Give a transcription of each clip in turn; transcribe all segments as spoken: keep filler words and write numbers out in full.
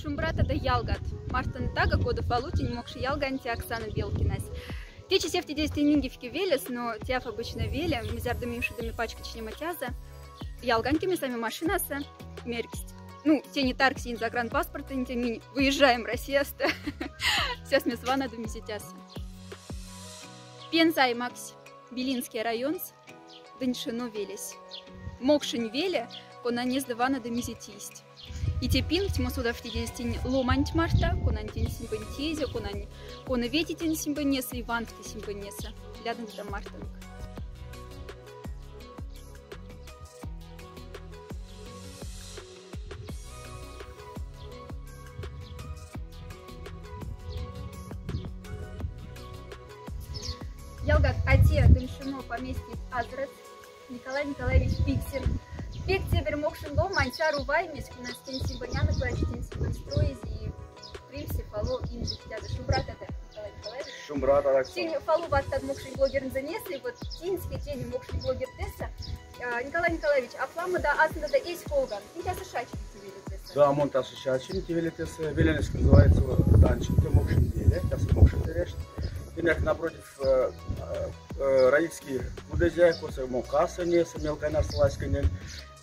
Шумбратада, ялгат! Мартын тага кодов вал ю тень мокши ялга антяк Оксана Белкинась. Течи сефтидесь тень нинге фике велес, но тяф обычно веле, мзярдым имшидыме пачкачнем атяза. Ялганькеме сами машинаса, мерьксть. Ну, тени тарксинь загранпаспортын, тень минь выезжаем Россияста. Сяс мес ванады мизетяса. Пенза аймакс, Белинский районс, Дыншино велес. Мокшинь веле, кона незды ванады мизе тиисть. И те пингть мо содавтидесь тень ломанть марта, конань тень симбонь тизе, конань, кона вети тень симбоннеса и ванфты симбоннеса. Лядынк да мартынк. Ялгат, ати Дыншино поместьет азрес Николай Николаевич Пиксин. Пек тебер мокшинь ломань, чару ваймесь, кунастень симбоняны клачитень симбонь строизе и примсе фало инжик тяда. Шумбратада, Николай Николаевич. Шумбратада. Тень фало ваттад мокшинь блогернзенеса, и вот тиньске тени мокшинь блогертеса. А, Николай Николаевич, а фламыда асында да эсь колган. Тень тяса шачи тевелетеса. Да, мон тяса шачи тевелетеса. Веленеск называется Данченко, мокшинь веле, тяса мокшинь терешт. Тенек напротив э, э, э, родительский кудызе, коса мон каса неса, мелкая насласьканен.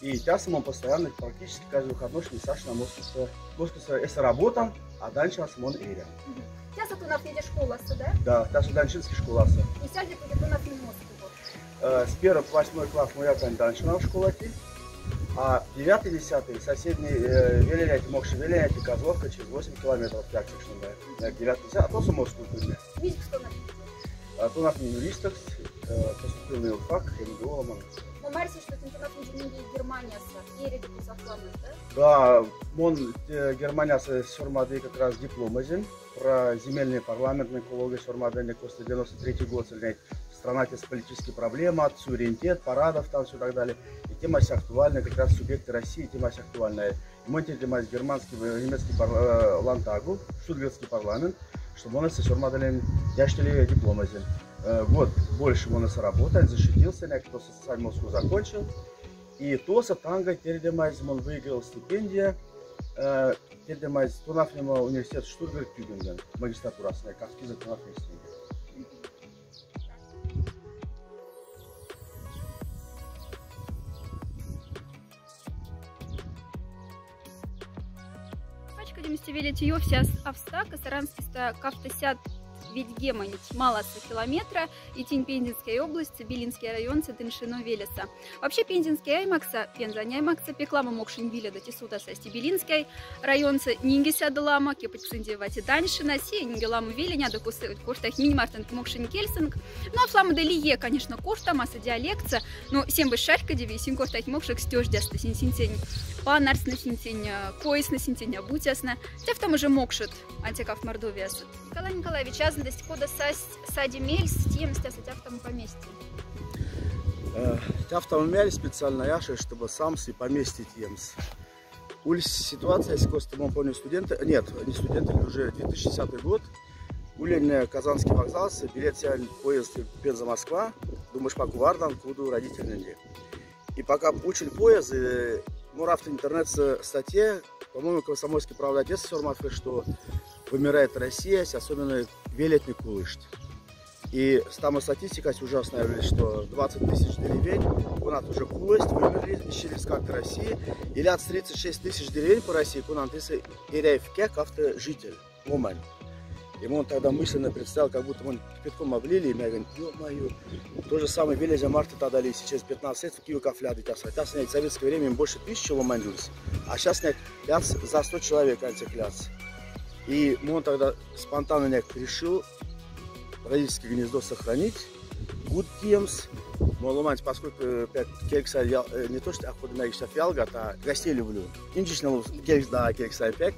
И тяса мон постоянно, практически каждый выходной шли Сашна Москваса, Москваса эса работан, а Данчинас мон эрян. Мгм. Тяса тонафнеде школаса, да? Да, тяса Данчинский школаса. И сяде пуде тонафнен Москву. Э, с первого по восьмой класс моя тань Данчина школати, а девятый, десятый соседний, э, велеляйте, мокши велеляйте, Козловка через восемь километров, так точно, да. Э, девятый, десятый, а то су Москву. Мизик что на А то у нас не юристах, э, поступил на юрфак, М Г У ломан. Но марси, что тинь тонафнеде Германияса, эреди кусафланас, да? Да, мон, э, Германияса сёрмады как раз дипломазен про земельный парламент, на экологию сёрмады, не коста девяносто третий год, сельней страна, те политические проблемы, от суверенитет, парадов, там всё так далее. И тема вся актуальная, как раз субъекты России, тема вся актуальная. Мон тирдемась германский, э, немецкий пар-, э, лантагу, Штутгартский парламент, чтобы он сёрмадален, я что ли дипломазен. Э, год больше мон сработал, защитился, я кто со Москву закончил. И тоса танга тирдемась мон выиграл стипендия, э, тирдемась тонафнема университет Штутгарт Тюбинген, магистратура, сна, как киза тонафнема стипендия. Пачкодемсте велеть ёвсяс Австака, Саранскиста кавтосят ведьгемонь маласа километра, и тинь Пензенская область, Белинский районса Дыншино велеса. Вообще, Пензенская аймакса, Пенза аймакса пек ламо мокшинь веледа, те содаса сясти Белинский районса нинге сяда ламо, кепоть ксынде вати Даньшина, сие нинге ламо велень, ада кос-, кортайх минь мартонк мокшинь кельсонк. Ну, а фламыда лие, конечно, кортамаса диалектса, но сембы шарькодеви, синь кортайх мокшекс тёждясты, синь синтень панарсны, синтень, э, койсны, синтень обуцясны. Тяфтама же мокшет антикаф Мордовиясыд. Николай Николаевич, азындасть кода сась сади мельс, тиемс тяса тяфтама поместье. Э, тяфтама мяль специально яше, чтобы самс и поместить емс. Уль ситуация, если коста, мон помню, студенты, нет, не студенты, уже две тысячи десятый год, улень Казанский вокзал, с билет сян поезд Пенза-Москва, думаешь, поку вардан, куду родительный. И пока учил поезд, э, муравт интернет с статье, по-моему, Комсомольский правда отец сёрматфы, что вымирает Россия, с особенно велетник улышт. И там статистика ужасная, что двадцать тысяч деревень, кунат уже кулость, вымерли из четыреста карты России, или от тридцать шесть тысяч деревень по России, кунат тысы эряев кек автожитель, ломань. И он тогда мысленно представил, как будто он кипятком облили, и я говорю, ё-моё, то же самое велезя марта тогда ли сейчас пятнадцать лет, кивы кафляды тяса. Тяса, в советское время им больше тысячи ломань дюрс. А сейчас, не, ляц за сто человек антикляц. И он тогда спонтанно, не, решил родительское гнездо сохранить. Гуд тиемс, мон ломань, поскольку, э, пяк кельгса, я, э, не то что охота на иксов ялгат, а гостей люблю. Инжичного кельгса, да, кельгса пяк.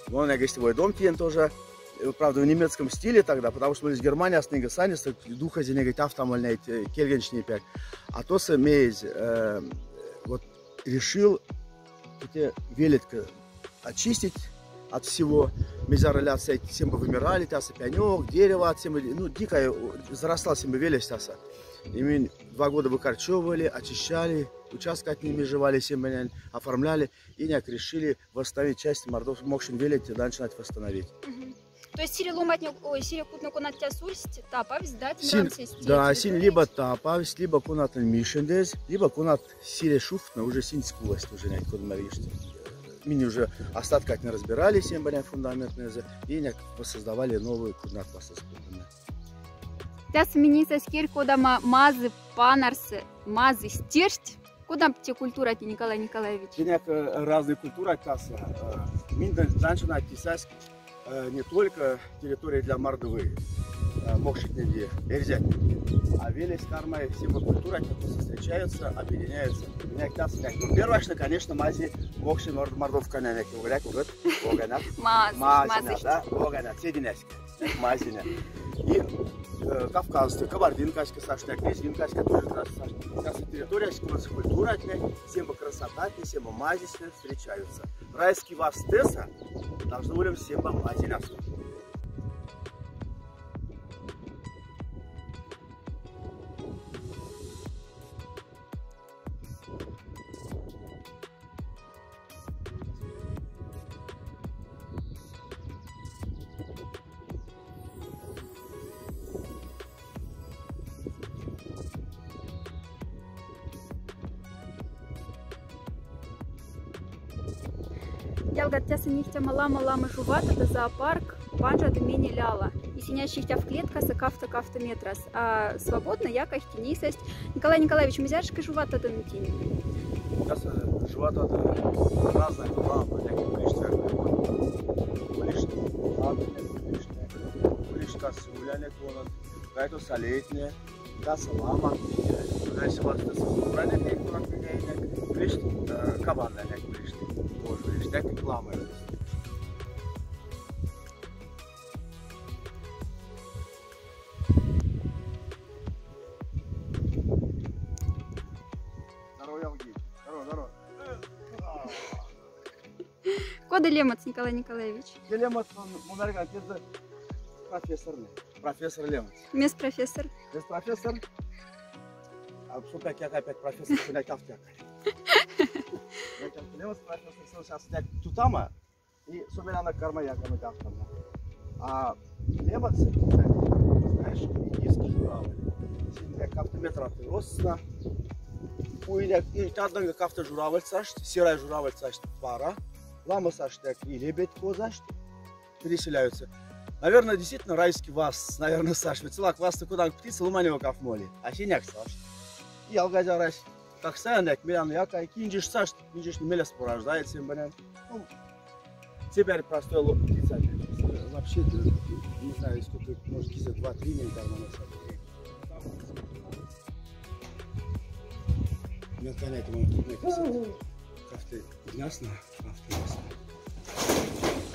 Мон на гостевой дом тиен тоже. Э, правда, в немецком стиле тогда, потому что мы из Германии, а с ней санис, духа зенега тяфтама льнять, э, кельгенчни пяк. А тоса мезе, э, вот решил эти велетка очистить от всего. Мизар ляц, сембы вымирали, тяса пянёк, дерево от сембы, ну, дикое, э, зарастал сембы велес тяса. И минь Два года выкорчевывали, очищали, участок от них межевали, семьбанян оформляли, и няк решили восстановить часть мордов, мокшень велеть, да, начинать восстановить. Мгм. То есть сире ломатне, ой, сире кутно, конат тяс ульсть, тапавсь, да, син, да, син либо тапавсь, либо конат мишендезь, либо конат сире шуфтно, уже син скуласть уже, нять, кодмар иште. Минь уже остатка не разбирали, семьбанян фундаментнэйзэ, и няк воссоздавали новую куднат пасыс куднат. Тяса минь эйсаськи, кодамо мазы панарсы, мазы стерть. Кодамо те культуратне, Николай Николаевич? Тяса няк, э, разные культурат тяса. Э, минь дан-, данчина тясась, э, не только территория для мордовы, э, мокшетнеди, эрзятнеди. А велесь кармай, все культурат, которые встречаются, объединяются. Няк тяса няк. Ну, первое, что, конечно, мази мокшень морд-, мордовка няк, вряк, вот, оганат. Мазысь, мазысь, мазысь, да, оганат, сединяська. Мазиня. И, э, кавказцы, кабардинка аське сашняк, лезгинка аське тоже сашняк. Сейчас территория, культуратне, всем красотатне, всем мазисьне встречаются. Райский ваз тяса, должны будем всем мазинясто. Ялгат, тяса нихтяма лама-лама жуватода, зоопарк, панжады менель ала. И синясь сихтяв клеткаса кафта-кафта метрас. А свободно якай тинь эйсасть. Николай Николаевич, мзяршка жуватода нытин? Тяса жуватода разная, лама, лама, лама, лама, лама, лама, лама, лама, кайто солейтне, тяса лама, дальше вас тяса. Правильно, как он приняет, лишь, э, кабан, да, лишь, тоже лишь, так и лама. Здорово, Ялги. Здорово, здорово. Кода лемац, Николай Николаевич? Те лемац, он, мон арган, тезэ профессорный. Профессор лемац. Мес профессор? Мес профессор. А что опять, как опять профессор, куда кафтяк? Лемац профессор, сон сейчас так тутама. И собере ана карма якаме кафтама. А лемац, знаешь, индийский журавль. Синде кафта метра ты росна. Уйля, и таданга кафта журавль сашт, серая журавль сашт пара. Лама сашт, так и лебедь козашт переселяются. Наверное, действительно райский ваз, наверное, сашт. Ведь целак ваз-то куда птица ломанева каф моли. А синяк сашт. И алгазя рась. Как саян, як мелян, якай кинжиш сашт, кинжиш меляс порождается, им банян. Ну, теперь простой ло-, птица. Вообще, не знаю, сколько, может, киза два-три миллиона там она сажает. Мелкая, это вон, это кафты. Ясно? Кафты, ясно.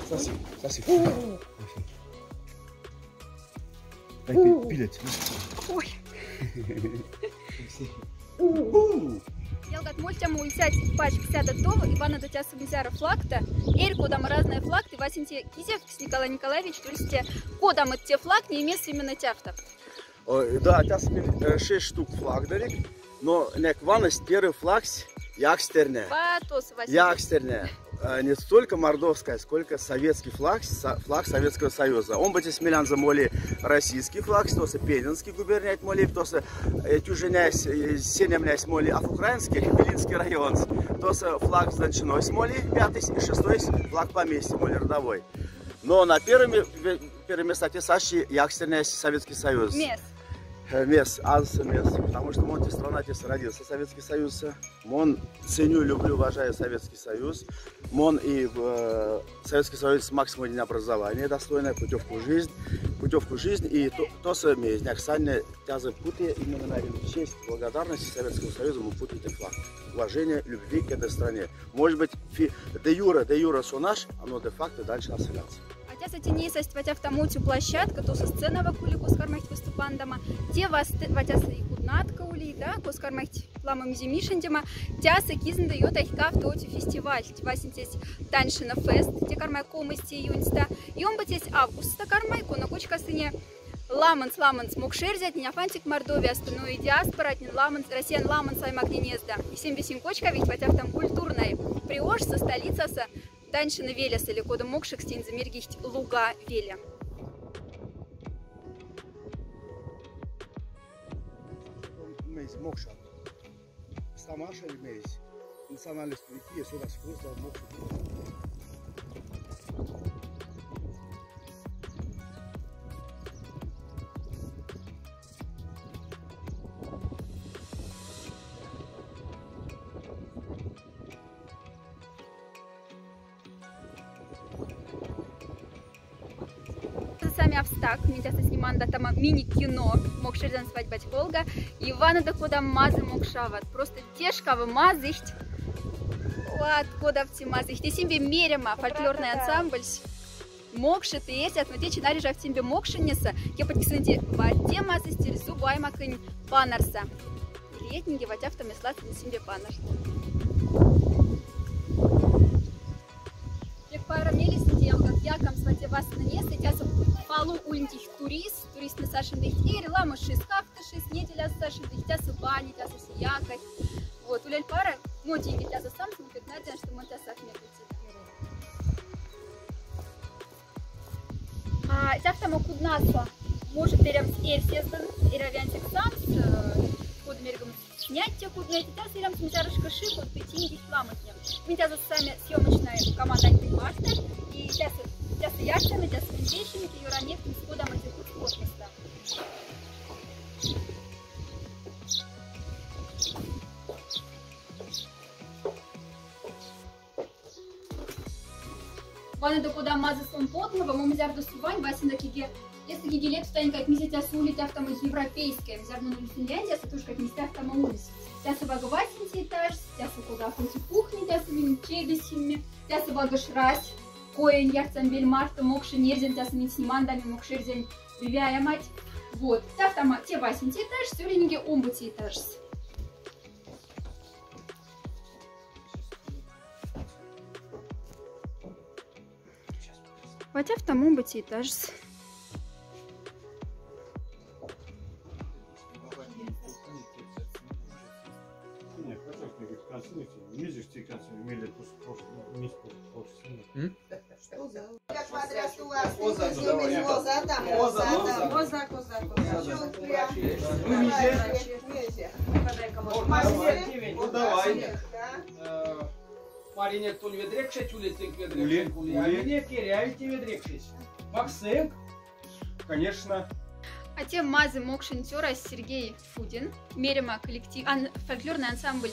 Сосед, сосед. Дай пи-, пилить. Ой. Ялгат, мольтяма ульцясак пачк сяда тов, и вана да тяса мзяра флагта, эрь кодамо разные флагты, васенце кизефтсь, Николай Николаевич, тульсте, кодамо те флаг, не имеется именно тяфтов. Ой, да, тяса, э, шесть штук флаг дарик, но няк ванность первый флагсь Якстерне. Ба, тос, Василий. Якстерне. Э, не столько мордовская, сколько советский флаг, со-, флаг Советского Союза. Он бы здесь милянза моли российский флаг, то са Пензенский губерниять моли, то са, э, тюженясь, э, сенемнясь моли, а украинский, Белинский район, то са флаг значенось моли, пятый и шестой флаг поместья моли родовой. Но на первом ме-, ве-, первом месте те саши Якстерне Советский Союз. Мес. Э, мес, аз мес. Потому что мон те страна, те родился Советский Союз. Мон ценю, люблю, уважаю Советский Союз. Мон и, э, Советский Союз максимум образование достойное, путевку в жизнь, путевку в жизнь и то, то са мезняк санне тязы путы именно на честь благодарности Советскому Союзу мы путы флаг. Уважение, любви к этой стране. Может быть, фи-, де юре, де юре со наш, оно де факто дальше останется. А тяса тинь эйсасть ватяфта муцю площадка, то са сцена ва кули кос кармахть выступандама. Те васте-, ватяса и куднатка ули, да, кос кармахть лама мизе мишендема. Тяса кизында ётайть кафта оцю фестиваль. Васенцесь Таньшина фест, те кармай комысь июньста. Ёмбыцесь августста кармай, кона кочка сыне Ламонс, ламонс мокшэрзятнень, афаньсик Мордовияста, но и диаспоратнень, ламонс, Россиян ламонс аймакненезда. И сим весень кочкавихть ватяфтам культурной приошса, столицаса, Даньшино велеса, или кода мокшекс тензэ миргихть Луга веле. Мейс мокша. Стамаша или мейс? Национальность лития, сюда сквозь, да, мокша. Сами Австак, минь тяса сниманда тама мини-кино, мокшэрзян свадьбать колга, и ванеда кода мазы мокшават, просто тешкава мазыхть. Вот, кодавтти мазыхть. И симбе «Мерема» фольклорный ансамбльсь. Мокшот и эрзят, но течи наряжавтсимбе мокшоннеса, кепотькисынди ватемазы стерсу буаймаконь панарса. Летнинге ватяфтам эслацын симбе панарт. Пек пайра мелисынди, ялгак, якамс вате васна несэ, тяса фалу ульнтихть турист, туристнэ сашендыхть эри ламо ши скафтышись, неделяс сашендыхть, тяса бани, тяса якать. Вот, улель пайра, но тинге тяса самс, но пек надеян, что мон тяса акмет. А, тяфтама куднаса может эрямс эрсездын, эрявянтик самс, э, куд мергом снять те куднэ, тяса эрямс мизарышка ши, куд петинь дихть ламотне. Минь тяса сами съёмочной командань марта, и тяса, тяса ярсяме, тяса вензейшеме, и юранек, мискода мати куд спортместа. Ванеда кода мазы сон потмова, мон мзярда сувань, васенда кеге, если кеге лет втань как мизе тяса улить афтама европейская, мзярда уль Финляндияса, тоже как мизе афтама улись. Тяса вага васенце этажс, тяса кода хоть и кухня, тяса минь чейда симме, тяса вага шрась, коень ярцам вель марта, мокшень эрзянь, тяса минь снимандаме мокшэрзянь вяямать. Вот, тяфтама те васенце этажс, улениге омбоце этажс. Ватяфтам омбоце этажс. Не, хотел сказать, косынки, видишь, те косынки имели просто, просто, не просто, просто. М? Коза, коза, коза, коза. Всё прям. Ну, нельзя. Нельзя. Ну, давай. Да. Э, Маринет тон ведрекшесть, улетек ведрекшесть, уле, уле. А мине керявите ведрекшесть. Максим. Конечно. А те мазы мокшень цёра Сергей Фудин, «Мерема» коллектив, ан-, фольклорный ансамбль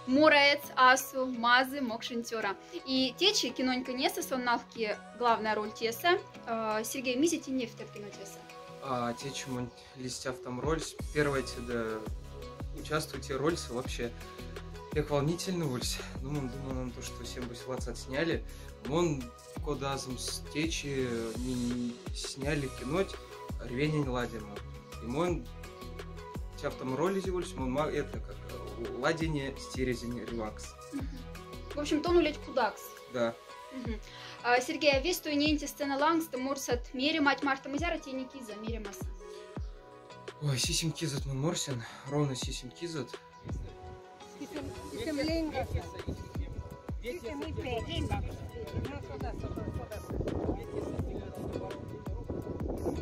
«Мораец», асу, мазы мокшень цёра. И течи кинонь кӧнеса сон налки главная роль теса. Э, Сергей, мизе тень эфтер кино теса? А, течи монь листяфтам рольс, первой теда участвуйте рольс вообще. Пек волнительно вольс. Ну, мон думал на то, что всем бы ситуацию отсняли. Мон кодазм с течи, э, ми сняли киноть «Рвенень ладема». И мон тяфтам роль изивольс, мон ма-, это как, э, ладене стерезень релакс. Мгм. В общем, тон улеть кудакс. Да. Мгм. А, Сергей, а весь той ненти сцена лангста морсят «Меремать» марта, мзяра тени киза «Меремаса»? Ой, сисем кизат мон морсян, ровно сисем кизат. Сисем, сисем ленга. Сисем и пять.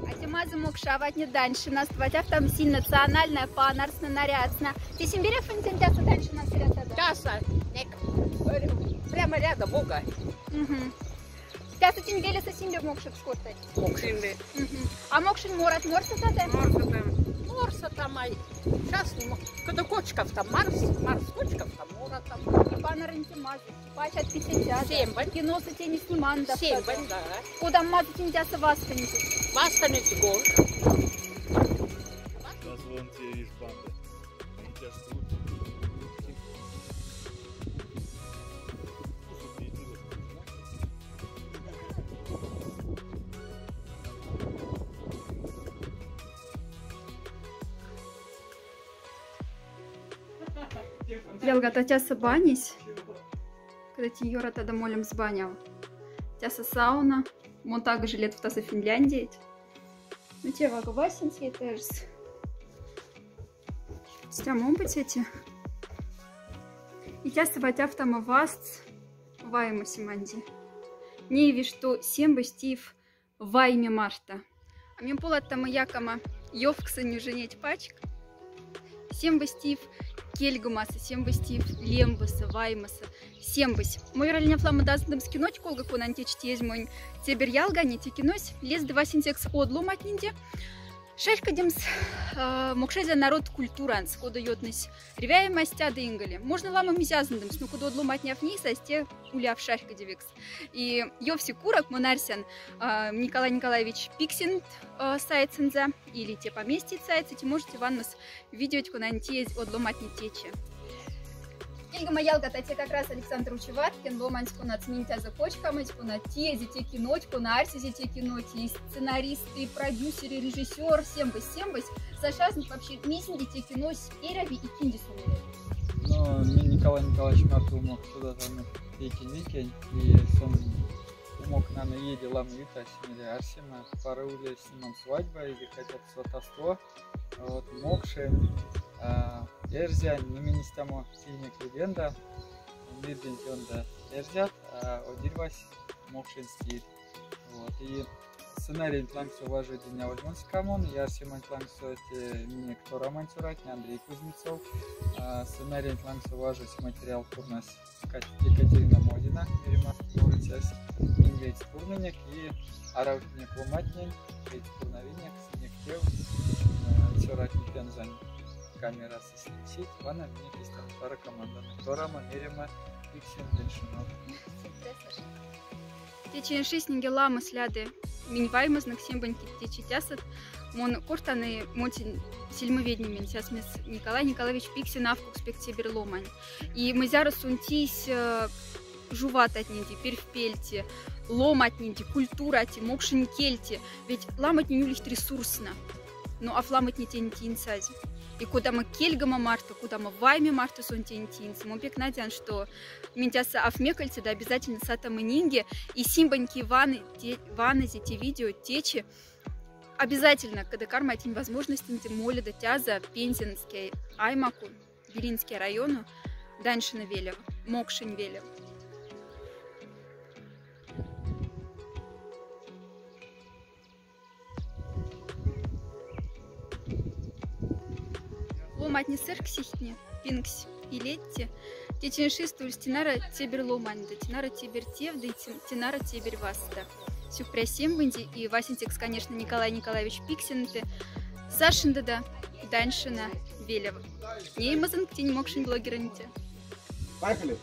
А те мазы мокшаватне Даньшинаст, ватяфтам синь национальная панарсна, нарядсна. Те симбере фунтин тяса Даньшинаст рядом? Тяса, нек. Прямо рядом, уга. Мгм. Тяса тень велеса симбе мокшекс кортать? Мокшинле. Мгм. А мокшень морат морсатада? Морсатам. Морсатам ай. Сейчас мо-, когда кочкафтам марс, марс кочкафтам, моратам. И панарыньте мазы. Пачат писетя, да? Сембань. Киноса тени сниманда. Сембань, да. Кода мазы тень тяса вастаньте? Вастаньте гол. Сейчас вон те ишбанда. Они тебя ждут. Ялгат, а тяса банясь. Когда тень ёратада, молемс баняв. Тяса сауна. Мон тага жильётфтаса Финляндиять. Ну, те вага васенце этажас. Стямом быцяти. И тяса вать афтама вастс вайма симанди. Неви, што сембось тиев вайме марта. А мен поладтама якама ёвксонь уже неть пачк. Сембось тиев кельгомаса, сембось тиев лембаса, ваймаса, сембось. Мой ралиняфлама дазндымс киноть колга, конан течи тезь монь цебер ялгане. Те кинось лезды васенцекс од ломатненди. Шарьхкодемс, э, мокшезя народ культуранц, кода ётнось ревяемась тяда инголе. Можно лама мизяздымс, но кода од ломатне аф нейсазь, те уляв шарьхкодевекс. И ёвси курок, мон арсян, э, Николай Николаевич Пиксент, э, сайтсэнза или те поместье сайтса, те можете ваннос видеть, конан тезь од ломатне течи. Кельгома ялгата те как раз Александр Учеваткин, ломань, конат минь тяза кочкамодь, кона тезе те киноть, кона арсизе те киноть, и сценарист, и продюсер, и режиссёр, сембось, сембось. Саша, ну, вообще, мезенди те кинось эряви и кинди сон эряви? Ну, ми Николай Николаевич марта умок содатам текинекень, и сон умок нана еде лама юта, семья арсема, пара уле снимам свадьба или хотя бы сватовство. Вот, мокшень, а, эрзянь, ну, минь истямо сильник легенда, мирдень тёнда эрзят, а, одирвась мокшень стиль. Вот, и сценариянть лангсо важоди Няольмонскамон, и арсеманть лангсо те минек торамань цёратне Андрей Кузнецов, а, сценариянть лангсо важось материал пурнась Кат-, Екатерина Модина, Мерема, творцясь, минь вейс пурнынек и аравтнек ломатнень, вейс пурнавинек, сынек тев, э, цёратне Пензань камерасо снимсить, вана минек истямо пара команда. Торама, Мерема, Пиксент, Дельшинов. Течи иншисьненьге ламос ляды минь ваймознок, сембонь кить течи тясат. Мон кортан и монь сельмоведнемень сясмес Николай Николаевич Пиксен афкукс пек цебер ломань. И мзяро сон тейсь, э, жувататненди, перьфпельти, ломатненди, культурати, мокшень кельти. Ведь ламотнень улихть ресурсна. Но аф ламотне тень тинсазь. И кодамо кельгома марта, кодамо вайме марта сон тень тинса. Мон пек надян, што минь тяса аф мекольце да обязательно сатама нинге. И симбоньки ваны те-, ванызе те видео течи. Обязательно, кода кармайтинь возможностентень, моли да тяза Пензенской аймаку, Белинский району, Даньшина велев, Мокшень велев. Ломатне сырксихтне, пингсь и ледти. Течи иншист ульсь тинара цебер ломань да, тинара цебер тев да, и тин-, тинара цебер васта. Сюкпря сембонди и васенцекс, конечно, Николай Николаевич Пиксенте, Сашинда да Даньшина велев. Ней мазан ктень мокшень блогерэнте. Поехали!